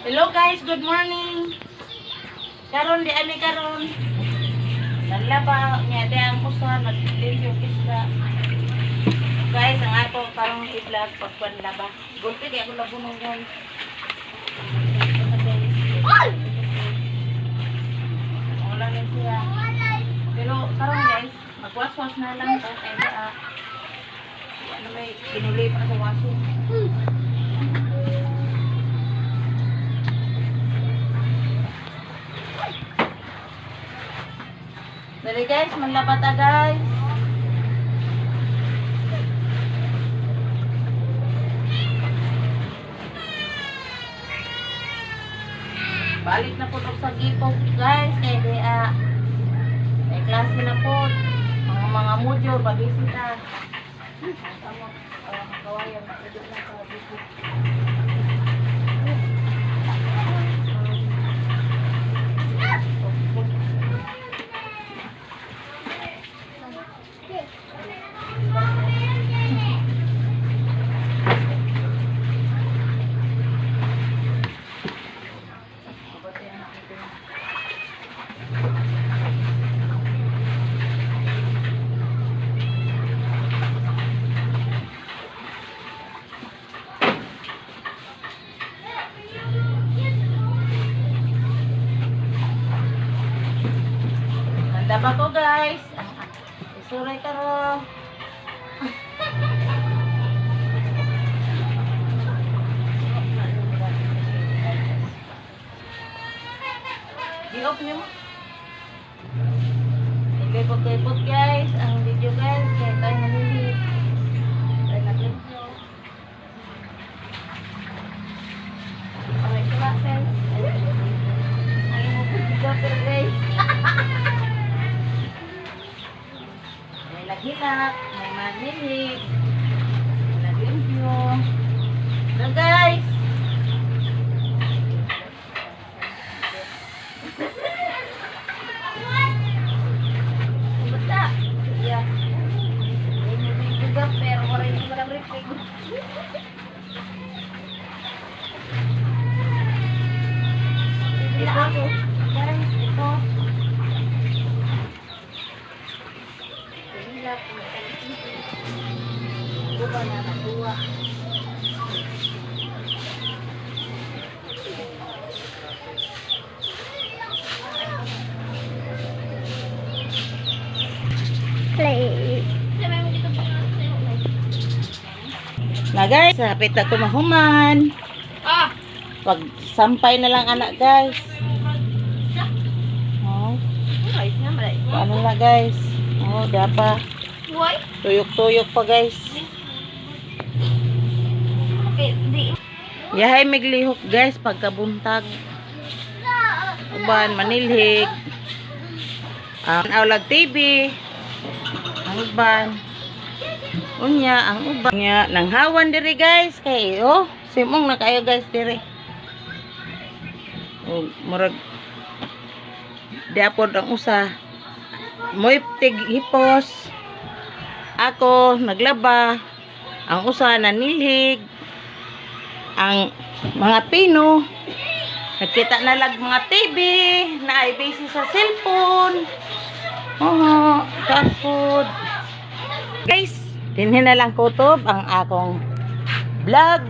Hello guys, good morning. Karon di ani karon. Nanlaba niya di ang usa naglimpyo isda. Guys, ang ako karong i-vlog pagpanlaba. Gulpi kay ako labunong, guys. Wala na siya. Pero karon guys, magwaswas na lang ko kay ano may kinuli pa sa waso. Dali guys, manlaba ta, guys. Balik na po sa gipok, guys, kay di may klase na po. Mga mujor, babisita. Tama, kawayan, maidot na sa gipok. Nandaba ko, guys. Isuray karo. Di-off niyo mo. Ilipot-lipot guys. Ang video guys. Kaya tayo nalilip. Tayo naglimpyo. Okay, sila guys. Ay mo video pero guys. May naghilak, may manilip, may naglimpyo. So guys. Basta. Yeah. May video pero wala yung walang reflect. Ito, guys, ito. Naghilak, may naglimpyo. Buka na nakuha. Play. Na guys, hapit na kumahuman. Ah! Pag sampay na lang anak guys. Oh, ano na guys. Oh, dapa. Tuyok-tuyok pa guys. Okay, di. Yahay miglihok guys pagkabuntag. Uban manilhig. Ang awlag TV. Ang uban. Unya ang uban. Unya nanghawan diri guys kay oh, simong na kayo guys diri. Oh, murag diapod ang usa. Moy tig hipos. Ako naglaba. Ang usa nanilhig. Ang mga pino nagkita na lag mga TV na ay busy sa cellphone. Oo, kapod. Guys, dinhi na lang kutob ang akong vlog.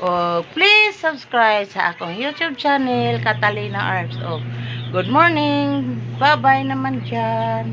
O please subscribe sa akong YouTube channel, Catalina Arms. O, good morning. Bye-bye naman dyan.